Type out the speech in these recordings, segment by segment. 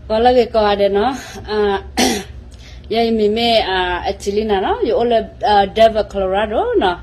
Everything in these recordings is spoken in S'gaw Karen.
ဂီၤလၢအဂ့ၤကိးဂၤဒဲးနီၤ, ယဲယမံၤမ့ၢ် Angelina နီၤ, ယအိၣ်လၢ Denver Colorado နီၤ.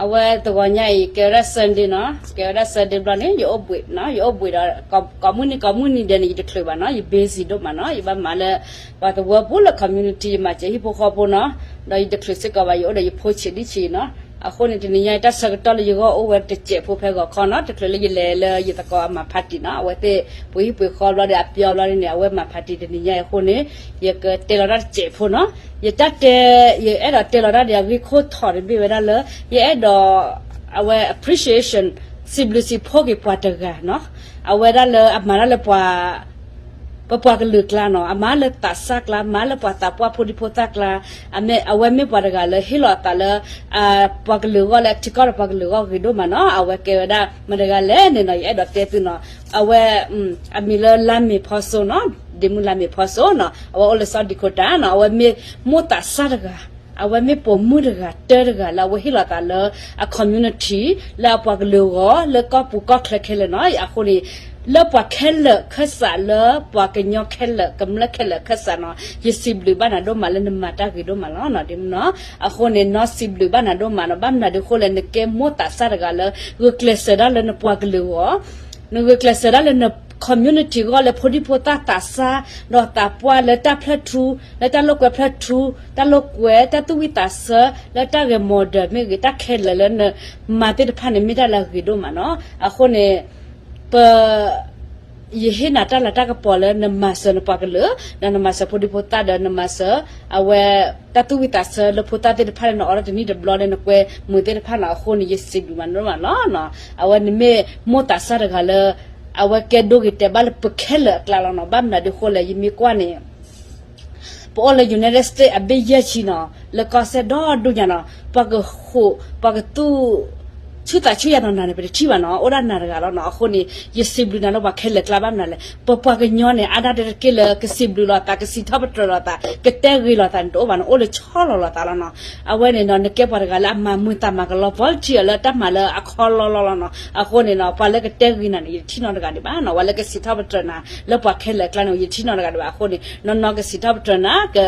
အဝဲတဂီၤညါအံၤ ကဲဝဲဒၣ် Sunday နီၤ, ကဲဝဲဒၣ် Sunday ဘျီန့ၣ် ယအိၣ်ဘှံးနီၤ, ယအိၣ်ဘှံးဒီး ကိးမုၢ်နံၤကိးမုၢ်နံၤဒဲးန့ၣ် ယတချုးဘၣ်နီၤ, ယ busy ဒိၣ်မးနီၤ, ယဘၣ်မၤလၢ ပှၤသဝီပူၤလၢ community ယမၤစၢၤဟံၣ်ဖိဃီဖိနီၤ, ဒီးယတချုးစ့ၢ်ကီးဘၣ်, ယအိၣ်ဒီးယဖိဆံးဒံဆံးနီၤ. အဃိန့ၣ် တနံၤညါအံၤ တၢ်ဆၢကတီၢ်လၢယဂီၢ်အိၣ်ဝဲတစဲးဖိဖဲဂီၤခီနီၤ, တချုးလၢယလဲၤလၢယသကိးအမၤ party နီၤ, အဝဲသ့ၣ်ပှ့ၤဟံၣ်ပှ့ၤဃီဘျီဒီး အပျီဘျီန့ၣ် အဝဲမၤ party တနံၤညါအံၤအဃိန့ၣ် ယကတဲလီၤတၢ်တစဲးဖိနီၤ. ယတၢ်တဲ ယအဲၣ်ဒိးတဲလီၤတၢ်ဒီးအဂ့ၢ်ခိၣ်ထီၣ်တဘ့ၣ်ဝဲဒၣ်လၢ ယအဲၣ်ဒိး အဝဲ appreciation စံးဘျုးစံးဖှိၣ်က့ၤပှၤတဂၤနီၤ, အဝဲဒၣ်လၢအမၤတၢ်လၢပှၤ ပပှၤကလုာ်ကျါနီၤ, အမၤလၢသးစၢ်ကျါ, မၤလၢပှၤသးပှၢ်ဖိဒံဖိသၣ်ကျါ, အဝဲမ့ၢ်ပှၤတဂၤလၢဟ့ၣ်လီၤအသးလၢ ပှၤကလုာ်အဂီၢ်လၢထံကီၢ်ဒီးပှၤကလုာ်အဂီၢ်ဂ့ၤဒိၣ်မးနီၤ. အဝဲကဲဝဲဒၣ်မတၤတဂၤလဲၣ်န့ၣ်နီၤ, ယအဲၣ်ဒိးတဲသုနီၤ, အဝဲ အမံၤလၢလါမ့ၤဖီစိနီၤ, ဒ့မုၣ်လါမ့ၤဖီစိနီၤ, အဝဲအိၣ်လၢ South Dakota နီၤ, အဝဲမ့ၢ်မိၢ်သးစၢ်တဂၤ, အဝဲမ့ၢ်ပိာ်မုၣ်တဂၤတၢတဂၤလၢအဝဲဟ့ၣ်လီၤသးလၢအ community လၢအပှၤကလုာ်အဂီၢ် လၢကီၢ်ပူၤကီၢ်ချၢခဲလၢာ်နီၤ. အဃိန့ၣ် လၢပှၤခဲလၢာ်ခၢၣ်စး လၢပှၤကညီခဲလၢာ် ကမျၢၢ်ခဲလၢာ်ခၢၣ်စးနီၤ, ယစံးဘျုးဘၣ်နၤဒိၣ်မးလၢနမၤတၢ်ဂ့ၤဒိၣ်မးလီၤနီၤ. ဒ့မုၣ်နီၤ, အဃိန့ၣ် နီၢ်စံးဘျုးဘၣ်နၤဒိၣ်မးနီၤ, ဘၣ်မနုၤဒ်အဃိလဲၣ် နကဲမိၢ်သးစၢ်တဂၤလၢ ဂုာ်ကျဲးစၢးဒၣ်လၢနပှၤကလုာ်အဂီၢ်, နဂုာ်ကျဲးစၢးဒၣ်လၢန community အဂီၢ် လၢဖိဒံဖိသၣ်သးစၢ် ဒီးသးပှၢ်လၢတၢ်ဖျၢၣ်ထူ, လၢတၢ်လိာ်ကွဲဖျၢၣ်ထူ, တၢ်လိာ်ကွဲ တၢ်သူၣ်ဝံၣ်သးဆၢ, လၢတၢ်ဂဲၤ model မ့ၢ်ဂ့ၤ, တၢ်ခဲလၢာ်လၢနမၤသ့ၣ်တဖၣ်န့ၣ် မ့ၢ်တၢ်လၢအဂ့ၤဒိၣ်မးနီၤ. အဃိန့ၣ် ပ ယဟ့ၣ်နၤတၢ်လၤတၢ်ကပီၤလၢနမၤစၢၤနပှၤကလုာ်, ဒီးနမၤစၢၤဖိဒံဖိသၣ်ဒီးနမၤစၢၤ အဝဲ တၢ်သူၣ်ဝံၣ်သးဆၢလၢဖိသၣ်သ့ၣ်တဖၣ်လၢနအိးထီၣ်တနံၣ်တဘျီလၢနကွဲမုာ်သ့ၣ်တဖၣ်နီၤ. အဃိန့ၣ် ယစံးဘျုးမးဒိၣ်မးလီၤ. အဝဲနမ့ၢ်မိၢ်သးစၢ်တဂၤလၢ အဝဲကဲဒိဂ့ၤတဲာ်ဘၣ်လၢပခဲလၢာ်အကျါလီၤနီၤ. ဘၣ်မနုၤဒ်အဃိလဲၣ် ယမ့ၢ်ကွၢ်န့ၣ် ပအိၣ်လၢ United States အဘ့ၣ်ယဲၢ်ဆံနီၤ, လၢကီၢ်စဲၣ်ဒီဒူၣ်ညါနီၤ, ပှၤကဃိး ပှၤကသူၣ် ဆူၣ်သးဆူၣ်ယၤနီၤနၤန့ၣ် ပတထံၣ်ဘၣ်နီၤ, အိၣ်ဒၣ်နၤတဂၤလီၤနီၤ. အဃိန့ၣ် ယစံးဘျုးနၤလၢပှၤခဲလၢာ်ကျါဘၣ်မနုၤလဲၣ်, ပပှၤကညီန့ၣ် အါဒၣ်တက့ၢ်လၢကစံးဘျုးလိာ်သး ကစံးထီၣ်ပတြၢၤလိာ်သး ကတဲဂ့ၤလိာ်သးန့ၣ် တအိၣ်ဘၣ်နီၤ, အိၣ်လၢဆီလီၤလိာ်သးလီၤနီၤ. အဝဲန့ၣ်နီၤ နကဲပှၤတဂၤလၢအမၤမုာ်သးမၤကလီ volunteer လၢတၢ်မၤလၢအခီလီလီလီၤနီၤ. အဃိန့ၣ်နီၤ ပှၤလၢကတဲဂ့ၤနၤန့ၣ် ယတထံၣ်နီတဂၤဒံးဘၣ်နီၤ, ပှၤလၢကစံးထီၣ်ပတြၢၤနၤ လၢပှၤခဲလၢာ်အကျါန့ၣ် ယတထံၣ်နီတဂၤဒံးဘၣ်. အဃိန့ၣ် နီၢ်နီၢ်ကစံးထီၣ်ပတြၢၤနၤ က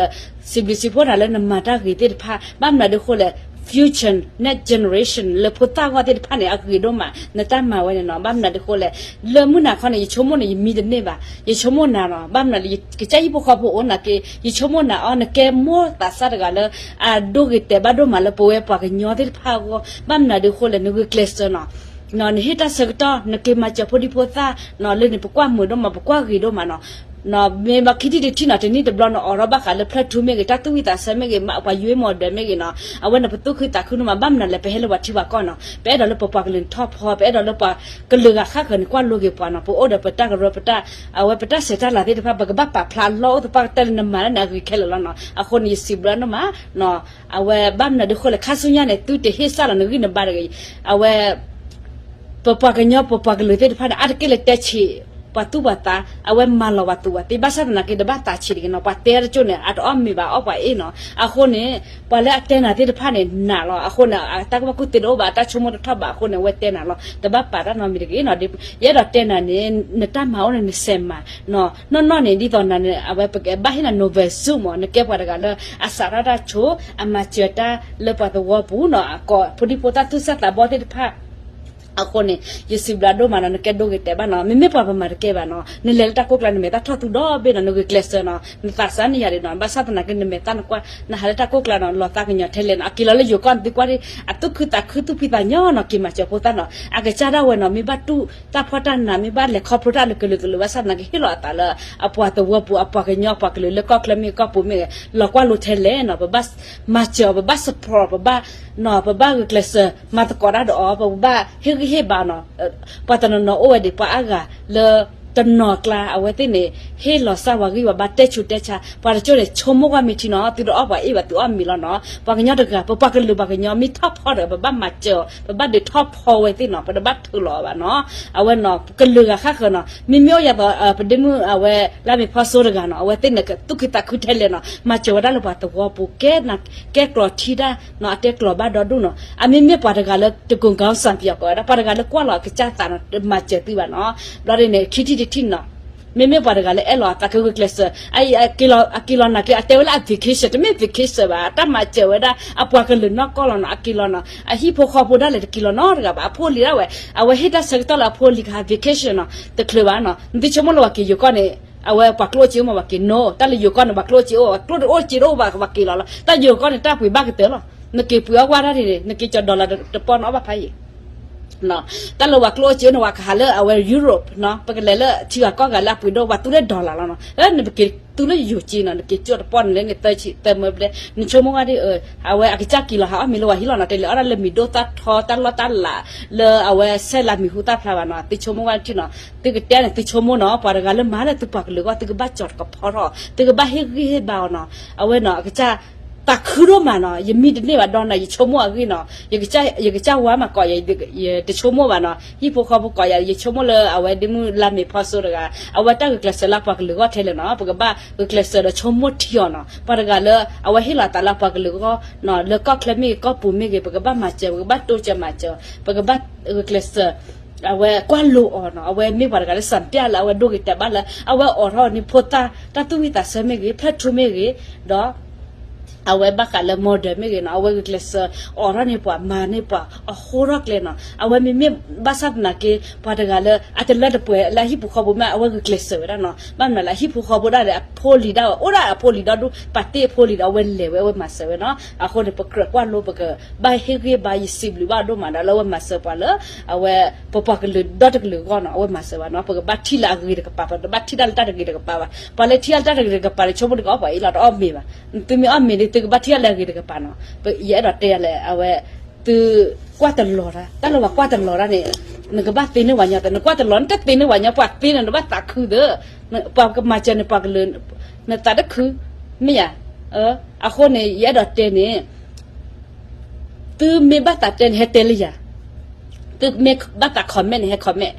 စံးဘျုးစံးဖှိၣ်နၤလၢနမၤတၢ်ဂ့ၤသ့ၣ်တဖၣ်, ဘၣ်မနုၤဒ်အဃိလဲၣ် future next generation လၢဖိသၣ်ဂီၢ်သ့ၣ်တဖၣ်န့ၣ် အဂ့ၤဒိၣ်မး နတၢ်မၤဝဲန့ၣ်နီၤ. ဘၣ်မနုၤဒ်အဃိလဲၣ် လၢမုၢ်နၤခီန့ၣ် ယဆိကမိၣ်န့ၣ် ယမံတန့ၢ်ဘၣ်, ယဆိကမိၣ်နၤနီၤ, ဘၣ်မနုၤလၢ ကစၢ်ဟံၣ်ဖိဃီဖိအိၣ်နာ်က့ ယဆိကမိၣ်နၤအီၤ နကဲမိၢ်သးစၢ်တဂၤလၢ အဒိဂ့ၤတဲာ်ဘၣ်ဒိၣ်မးလၢပဝဲပှၤကညီသ့ၣ်တဖၣ်အဂီၢ်, ဘၣ်မနုၤဒ်အဃိလဲၣ် နဂုာ်ကျဲးစၢးနီၤ နဟ့ၣ်တၢ်ဆၢကတီၢ် နက့ၤမၤစၢၤဖိဒံဖိသၣ်နီၤ, လၢန့ၣ် ပကွၢ်မုာ်ဒိၣ်မး ပကွၢ်ဂ့ၤဒိၣ်မးနီၤ. မ့ၢ်ဘၣ်ခံထံၣ်တထံၣ်နီၤ တနံၣ်တဘျီ နအိးထီၣ်ဘၣ်ဃးလၢဖျၢၣ်ထူမ့ၢ်ဂ့ၤ တၢ်သူၣ်ဝံၣ်သးဆၢမ့ၢ်ဂ့ၤ ပှၤယွဲ model မ့ၢ်ဂ့ၤနီၤ, အဝဲန့ၣ် ပသူၣ်ခုသးခုဒိၣ်မး ဘၣ်မနုၤလဲၣ် ပဟဲလၢပှၤထံပှၤကီၢ်နီၤ, ပအဲၣ်ဒိးလၢပပှၤကလုာ်ထီၣ်ဖီ ပအဲၣ်ဒိးလၢပှၤကလုာ်ဂၤဃၣ်ဃၢၤန့ၣ် ကွၢ်လိက့ၤပှၤနီၤ, ပအိၣ်ဒီးပတၢ်ကရၢ ပတၢ် အဝဲပတၢ်ဆဲးတၢ်လၤသ့ၣ်တဖၣ် ပကဘၣ်ပာ်ဖျါအလီၢ်အိၣ်သပှၢ်ကတၢၢ်လၢနမၤတၢ်န့ၣ် အဂ့ၤခဲလၢာ်လီၤနီၤ. အဃိန့ၣ် ယစံးဘျုးဒိၣ်မး အဝဲဘၣ်မနုၤဒ်အဃိလဲၣ် ခါဆူညါန့ၣ် သုတဟ့ၣ်စၢ်လီၤနဂံၢ်နဘါတဂ့ၤ, အဝဲ ပပှၤကညီ ပပှၤကလုာ်သ့ၣ်တဖၣ်န့ၣ် အါတက့ၢ်လၢတဲဆံးပှၤသူၣ်ပှၤသး, အဝဲမၤလီၤပှၤသူၣ်ပှၤသး ဘၣ်ဆၣ်သနာ်က့ တဘၣ်သးဆံးတဂ့ၤနီၤ, ပှၤတဲတကၠိန့ၣ် အတအီၣ်မ့ၤဘၣ် အီၣ်ပှၤအ့ၣ်နီၤ. အဃိန့ၣ် ပှၤလၢအတဲနၤသ့ၣ်တဖၣ်န့ၣ် နာ်လီၤ, အဃိန့ၣ် အတၢ်ကူၣ်ဘၣ်ကူၣ်သ့တအိၣ်ဘၣ် အတၢ်ဆိကမိၣ်တထီၣ်ဘၣ် အဃိန့ၣ် အဝဲတဲနၤလီၤ, တဘၣ်ပာ်တၢ်နီတမံၤတဂ့ၤနီၤ. ယအဲၣ်ဒိးတဲနၤန့ၣ် နတၢ်မၤအိၣ်န့ၣ် နစဲးမၤ နီၢ်နီၢ်န့ၣ် ဒ်သိးနၤန့ၣ် အဝဲပကဘၣ်ဟ့ၣ်နၤ Nova Zoom မ့ၢ် နကဲပှၤတဂၤလၢအစးထီၣ်တၢ်ဆိ, အမၤစၢၤတၢ်လၢပှၤသဝီပူၤနီၤ, အကိးဖိဒံဖိသၣ်သူၣ်စၢ်သးဘီသ့ၣ်တဖၣ်. အဃိန့ၣ် ယစံးဘျုးဒိၣ်မးနီၤ, နကဲဒိဂ့ၤတဲာ်ဘၣ်နီၤ, မ့မ့ၢ်ပှၤပမၤတကဲဘၣ်နီၤ, နလဲၤလၢတၢ်ကိၢ်ကျါ နမဲာ်သၣ်ထီၣ်သူဒီဘ့ၣ်နီၤ, နဂုာ်ကျဲးစၢးနီၤ, နသးစၢ်န့ၢ်ယၤဒံးနီၤ, ဘၣ်ဆၣ်သနာ်က့ နမဲာ်သၣ်နကွၢ် နဟးလၢတၢ်ကိၢ်ကျါနီၤ, လီၤသးကညီၤထဲလဲၣ်နီၤ, အက့ၤလီၤလၢယိၤကီၢ်န့ၣ် သုကွၢ်ဒ် အသူၣ်ခုသးခုသူၣ်ဖှံသးညီနီၤ, က့ၤမၤစၢၤဖိသၣ်နီၤ, အကစၢ်ဒၣ်ဝဲနီၤ, မ့ၢ်ဘၣ်တူၢ်တၢ်ဖှီၣ်တၢ်နး မ့ၢ်ဘၣ်လဲၤခီဖျိတၢ်လၢကလုာ်ကလုာ် ဘၣ်ဆၣ်သနာ်က့ ဟ့ၣ်လီၤအသးလၢအပှၤသဝီပူၤ အပှၤကညီ အပှၤကလုာ်လၢကီၢ်ချၢမ့ၢ်ဂ့ၤ ကီၢ်ပူၤမ့ၢ်ဂ့ၤ လီၤကွၢ်လိထဲလဲၣ်နီၤ, ပဘၣ်မၤစၢၤအီၤ ပဘၣ် support ပဘၣ် နီၤ, ပဘၣ်ဂုာ်ကျဲးစၢး မၤသကိးတၢ်ဒီးအီၤ, ပဘၣ်ဟ့ၣ်ဂံၢ်ဟ့ၣ်ဘါနီၤ, ပှၤတနီၤနီၤအိၣ်ဝဲဒံး ပှၤအါဂၤလၢတနီၤကျါ အဝဲသ့ၣ်န့ၣ် ဟ့ၣ်လီၤစၢ်ပှၤဂံၢ်ပှၤဘါ တဲဆူးတဲဆါ, ပှၤတကၠိန့ၣ် ဆိကမိၣ်ကွၢ်မ့ၢ်ထံနီၤ, သုတအီၣ်ပှၤအ့ၣ်ဘၣ် သုအီၣ်မ့ၤလီၤနီၤ, ပှၤကညီတဂၤ ပပှၤကလုာ်ပှၤကညီမ့ၢ်ထီၣ်ဖီဒီး ပဘၣ်မၤစၢၤအီၤ, ပဘၣ်ဒုးထီၣ်ဖီဝဲသ့ၣ်နီၤ, ပတဘၣ်ထုးလီၤအီၤဘၣ်နီၤ, အဝဲနီၤ ကလုာ်ဂၤဃၣ်ဃၢၤနီၤ, မ့မ့ၢ်အိၣ်ယၤသိး ပဒ့မုၣ်အဝဲ လါမ့ၤဖီစိတဂၤနီၤ, အဝဲသ့ၣ်န့ၣ် သူၣ်ခုသးခုထဲလဲၣ်နီၤ, မၤစၢၤဝဲဒၣ်လၢပှၤသဝီပူၤ ကဲ ကဲကျိးထံတၢ်နီၤ, အတဲကျိးဘၣ်ဒီဒူၣ်နီၤ, အမ့မ့ၢ်ပှၤတဂၤလၢတကိးကီၢ်စၢ်ပယီၤကိးဝဲဒၣ် ပှၤတဂၤလၢကွၢ်လီၤအကစၢ်သးနီၤ, မၤစၢၤသုဘၣ်နီၤ, ဘျီဒ်န့ၣ် ခံထံၣ်တထံၣ်နီၤ မ့မ့ၢ်ပှၤတဂၤလၢအဲၣ်လီၤအသးကဂုာ်ကျဲးစၢး အက့ၤလီၤနၤကျဲ အတဲဝဲလၢအ vacation တမ့ၢ် vacation ဘၣ် တၢ်မၤစၢၤဝဲဒၣ် အပှၤကလုာ်နီၢ်ကီၢ်လီၤနီၤ အက့ၤလီၤနီၤ အဟံၣ်ဖိဃီဖိဒၣ်လဲာ်တက့ၤလီၤနီတဂၤဘၣ် အဖိလံၤဒၣ်ဝဲ အဝဲဟ့ၣ်တၢ်ဆၢကတီၢ်လၢအဖိလံၤကဟး vacation နီၤ တချုးဘၣ်နီၤ နသုဆိကမိၣ်လၢပှၤက့ၤယိၤကီၢ်န့ၣ် အဝဲပှၤကျိၣ်အိၣ်စ့အိၣ်မးပှၤက့ၤ no တၢ်လၢယိၤကီၢ်န့ၣ် ပှၤကျိၣ်အိၣ်စ့အိၣ် ကျိၣ်တအိၣ်စ့တအိၣ်ဘၣ် ပှၤက့ၤလီၤလီၤ တၢ်ယိၤကီၢ်န့ၣ် တၢ်ပှ့ၤဘၣ်ကတၢၢ်လီၤ နက့ၤပှ့ၤအီၣ်ကွၢ်တၢ်ဒ်န့ၣ် နက့ၤကၠီၤ dollar တပီၢ်န့ၣ်အီၣ်ဘၣ်ဖးယံာ် တၢ်လၢပှၤကျိၣ်အိၣ်စ့အိၣ်န့ၣ် ပှၤကဟးလၢအဝဲ Europe နီၤ ပကလဲၤလၢထံဂၤကီၢ်ဂၤလၢအပှ့ၤဒိၣ် ပှၤသူလၢ dollar လီၤနီၤ နပက့ၤသူလၢယိၤက့နီၤ နက့ၤကၠီၤတပီၢ်န့ၣ်လၢန့ၣ်သၢဆံသၢမၢဘျဲ နဆိကမိၣ်ဝဲဒ် အဝဲအကစၢ်က့ၤလီၤဟးအီၣ်မ့ၤလၢပှၤဟံၣ်လီၤနီၤ တဲလဲၤအီၣ်ဒၣ်လၢမ့ၤဒိၣ်သၣ်ထီ တၢ်လီၢ်တၢ်လး လၢအဝဲဆဲးလၤမံၤဟူသၣ်ဖျါဘၣ်နီၤ သုဆိကမိၣ်ဝဲထံၣ်နီၤ သုကတဲန့ၣ် သုဆိကမိၣ်နီၤ ပှၤတဂၤလၢမၤလၢသုပှၤကလုာ်အဂီၢ် သုကဘၣ်ကၠီၤတကဖီထီၣ် သုကဘၣ်ဟ့ၣ်ဂံၢ်ဟ့ၣ်ဘါအီၤနီၤ အဝဲနီၤ အကစၢ် သးခုဒိၣ်မးနီၤ ယမံတန့ၢ်ဘၣ်ဒီးနီၤ ယဆိကမိၣ်အဂ့ၢ်နီၤ ယကစၢ်ဝါမးကိးယၤ ယတဆိကမိၣ်ဘၣ်နီၤ ဟံၣ်ဖိဃီဖိကိးယၤ ယဆိကမိၣ်လၢအဝဲဒ့မုၣ်လါမ့ၤဖီစိတဂၤ အဝဲတၢ်ဂုာ်ကျဲးစၢးလၢပှၤကလုာ်အဂီၢ်ထဲလဲၣ်နီၤ ပကဘၣ်ဂုာ်ကျဲးစၢးဒီးဆိကမိၣ်ထံအီၤနီၤ ပှၤတဂၤလၢ အဝဲဟ့ၣ်လီၤအသးလၢပှၤကလုာ်အဂီၢ်နီၤ လၢကီၢ်ချၢမ့ၢ်ဂ့ၤ ကီၢ်ပူၤမ့ၢ်ဂ့ၤ ပကဘၣ်မၤစၢၤ ပကဘၣ်တိစၢၤမၤစၢၤ ပကဘၣ်ဂုာ်ကျဲးစၢး အဝဲကွၢ်လိအီၤနီၤ အဝဲမ့ၢ်ပှၤတဂၤလၢစံးပျၢ်လၢအဝဲဒိဂ့ၤတဲာ်ဘၣ်လၢ အဝဲအိးထီၣ်န့ၢ်ဖိသၣ် တၢ်သူၣ်ဝံၣ်သးဆၢမ့ၢ်ဂ့ၤ ဖျၢၣ်ထူမ့ၢ်ဂ့ၤ ဒီး အဝဲဘၣ်ဃးလၢ model မ့ၢ်ဂ့ၤနီၤ အဝဲဂုာ်ကျဲးစၢး အိးထီၣ်န့ၢ်ပှၤ မၤန့ၢ်ပှၤ အဃိထီၣ်ကျဲနီၤ အဝဲမ့မ့ၢ်ဘၣ်ဆၣ်သနာ်က့ ပှၤတဂၤလၢ အတလၢတပှဲၤလၢအဟံၣ်ပူၤဃီပူၤမ့ၢ် အဝဲဂုာ်ကျဲးစၢးဝဲဒၣ်နီၤ ဘၣ်မနုၤလၢအဟံၣ်ပူၤဃီပူၤဒၣ်လဲာ် အဖိလံၤဒၣ်ဝဲ အိၣ်ဒၣ်အဖိလံၤဒီဒူၣ် ပာ်တ့ၢ်အဖိလံၤဒီး အဝဲလဲၤဝဲ အဝဲမၤစၢၤဝဲနီၤ အဃိန့ၣ် ပကြၢးကွၢ်လိ ပကဘၣ်ဟ့ၣ်ဂံၢ်ဘါ ယစံးဘျုးဘၣ်ဒိၣ်မးဒီးလၢအဝဲမၤစၢၤပှၤလၢ အဝဲ ပပှၤကလုာ်ဒီတကလုာ်အဂီၢ်နီၤ အဝဲမၤစၢၤဘၣ်နီၤ ပကဘၣ်ထံၣ်လၢအဂ့ၤတကပၤ ပတဘၣ်ထံၣ်တၢ်လၢတၢ်တဂ့ၤတကပၤဘၣ် ပှၤလၢထံၣ်တၢ်လၢတၢ်တဂ့ၤတကပၤန့ၣ် ဆိကမိၣ်တကအီၣ်ပှၤအံၤလီၤ တအီၣ်မ့ၤဘၣ် နသုမ့ၢ်အီၣ်မ့ၤဒီး သုကဘၣ်ထံၣ်တၢ်လၢအဂ့ၤတကပၤနီၤ ယအဲၣ်ဒိးတဲယၤလဲၣ် အဝဲ သုကွၢ်တလီၤတၢ် တၢ်လၢပှၤကွၢ်တလီၤတၢ်န့ၣ် နကဘၣ်သ့န့ၢ်ပှၤညီသ့ နကွၢ်တလီၤ နတသ့န့ၢ်ပှၤညီ ပှၤသ့န့ၣ် နဘၣ်သးခုသၢ ပှၤကမၤစၢၤန့ၣ် ပှၤကလုာ် နသးတခု မ့ၢ်ယၤ အဃိန့ၣ် ယအဲၣ်ဒိးတဲန့ၣ် သုမ့ၢ်ဘၣ်သးတဲန့ၣ် ဟဲတဲလၢယၤ သုမ့ၢ်ဘၣ်သး comment န့ၣ် ဟဲ comment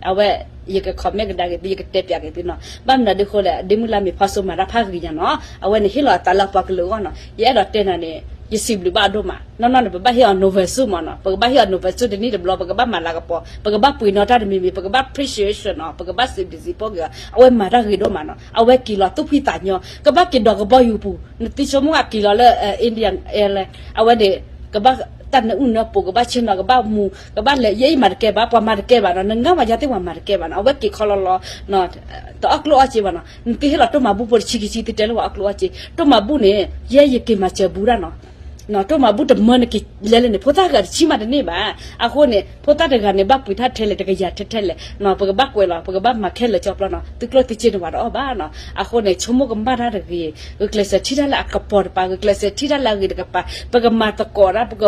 အဝဲ ယက comment ကဒါက့ၤသု ယကတဲပၠးက့ၤသုနီၤ ဘၣ်မနုၤဒ်အဃိလဲၣ် ဒ့မုၣ်လါမ့ၤဖီစိမၤတၢ်ဖးဂ့ၤညါနီၤ အဝဲန့ၣ်ဟ့ၣ်လီၤအသးလၢအပှၤကလုာ်အဂီၢ်နီၤ ယအဲၣ်ဒိးတဲနၤန့ၣ် ယစံးဘျုးဘၣ်အဒိၣ်မး နီၢ်နီၢ်န့ၣ် ပဘၣ်ဟ့ၣ်အီၤ Nova Soup မးနီၤ ပကဘၣ်ဟ့ၣ်အီၤ Nova Soup တနံၣ်တဘျီ ပကဘၣ်မၤလၤကပီၤ ပကဘၣ်ပှ့ၤနီၣ်တၢ်တမံၤမံၤ ပကဘၣ် appreciation နီၤ ပကဘၣ်စံးဘျုးစံးဖှိၣ်က့ၤအီၤ အဝဲမၤတၢ်ဂ့ၤဒိၣ်မးနီၤ အဝဲက့ၤလီၤသူၣ်ဖှံသးညီ ကဘၣ်က့ၤဒီးကဘီယူၤပူၤ နသုဆိကမိၣ်အက့ၤလီၤလၢ Indian Airline အဝဲန့ၣ် ကဘၣ်တၢ်နၢအုၣ်နၢပူၤ ကဘၣ်ဆ့ၣ်နီၤ ကဘၣ်မူ ကဘၣ်လဲၤ ယဲအံၤမၤတကဲဘၣ် ပှၤမၤတကဲဘၣ်နီၤ နငါပှၤယါသ့ၣ်ပှၤမၤတကဲဘၣ်နီၤ အဝဲက့ၤခီလီၤလီၤ တအီၣ်ကျိၣ်အီၣ်စ့ဘၣ်နီၤ နသုဟ့ၣ်လီၤတိၢ်မၤဘူၣ်ဖိတဆံခံဆံ သုတဲလၢပှၤအီၣ်ကျိၣ်အီၣ်စ့ တိၢ်မၤဘူၣ်န့ၣ် ယဲယက့ၤမၤစၢၤဘူၣ်ဒၣ်နီၤ တိၢ်မၤဘူၣ်တမၢနက့ၤလဲၤလဲၣ်န့ၣ် ဖိသၣ်တဂၤတဆံမးတန့ၢ်ဘၣ် အဃိန့ၣ် ဖိသၣ်တဂၤန့ၣ် ဘၣ်ပှ့ၤတၢ်ထဲလဲၣ် တကယၤထဲထဲလဲၣ် ပကဘၣ်ကွဲးလီၤ ပကဘၣ်မၤခဲလၢာ်ကၠီပျီနီၤ သုကျိၣ်သုစ့န့ၣ်ပှၤတအီၣ်ဘၣ်နီၤ အဃိန့ၣ် ဆိကမိၣ်ကမၣ်တၢ်တဂ့ၤ ဂုာ်ကျဲးစၢးထံၣ်တၢ်လၢအကပီၤတကပၤ ဂုာ်ကျဲးစၢးထံၣ်တၢ်လၢအဂ့ၤတကပၤ ပကမၤသကိးတၢ် ပက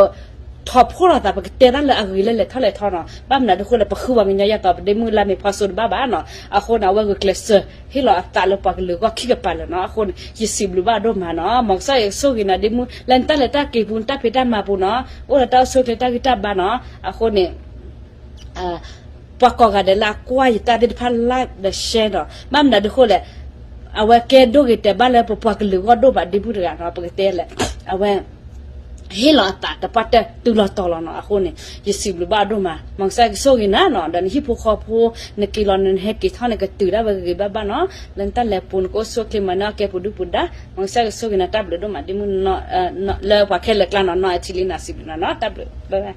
ထီၣ်ဖှိၣ်လိာ်သး ပကတဲတၢ်လၢအဂ့ၤလၢလဲၤထီၣ်လဲၤထီနီၤ ဘၣ်မနုၤဒ်အဃိလဲၣ် ပဃုပှၤကညီယါသီး ပဒ့မုၣ်လါမ့ၤဖီစိတဘၣ်ဘၣ်နီၤ အဃိန့ၣ် အဝဲဂုာ်ကျဲးစၢး ဟ့ၣ်လီၤအသးလၢပှၤကလုာ်အဂီၢ်ခံကပၤလၢာ်နီၤ အဃိန့ၣ် ယစံးဘျုးဘၣ်အဒိၣ်မးနီၤ မ်ကစၢ်ယွၤကဆိၣ်ဂ့ၤနၤဒ့မုၣ် လၢနတၢ်လဲၤတၢ်က့ၤပူၤ နတၢ်ဖံးတၢ်မၤပူၤနီၤ အိၣ်ဒီးတၢ်အိၣ်ဆူၣ်အိၣ်ချ့တၢ်ဂံၢ်တၢ်ဘါနီၤ အဃိန့ၣ် ပှၤကိးဂၤဒဲးလၢအကွၢ်ယတၢ်သ့ၣ်တဖၣ် like ဒီး share နီၤ ဘၣ်မနုၤဒ်အဃိလဲၣ် အဝဲကဲဒိဂ့ၤတဲာ်ဘၣ်လၢပပှၤကလုာ်အဂီၢ်ဒိၣ်မးဒ့မုၣ်တဂၤနီၤ ပကတဲလဲၣ် အဝဲ ဟ့ၣ်လီၤအသးတပှၢ်တၢၢ်တုၤလီၤတီၤလီၤနီၤ အဃိန့ၣ် ယစံးဘျုးဘၣ်အဒိၣ်မး မ်ကစၢ်ယွၤကဆိၣ်ဂ့ၤနၤနီၤ ဒီးနဟံၣ်ဖိဃီဖိ နက့ၤလီၤနဟဲက့ၤထီၣ်န့ၣ် ကတုၤဒၣ်ဝဲဂ့ၤဂ့ၤဘၣ်ဘၣ်နီၤ လၢနတၢ်လဲၤပူၤ နကအိၣ်ဆူၣ်အိၣ်ချ့မၤန့ၢ်အီၣ်ကဲပူၤဒုပူၤဒါ မ်ကစၢ်ယွၤကဆိၣ်ဂ့ၤနၤတၢ်ဘျုးဒိၣ်မးဒ့မုၣ် လၢပှၤခဲလၢာ်ကျါနီၤ နီၢ်အထံလံနီၤ စံးဘျုးနၤနီၤ တၢ်ဘျုး bye bye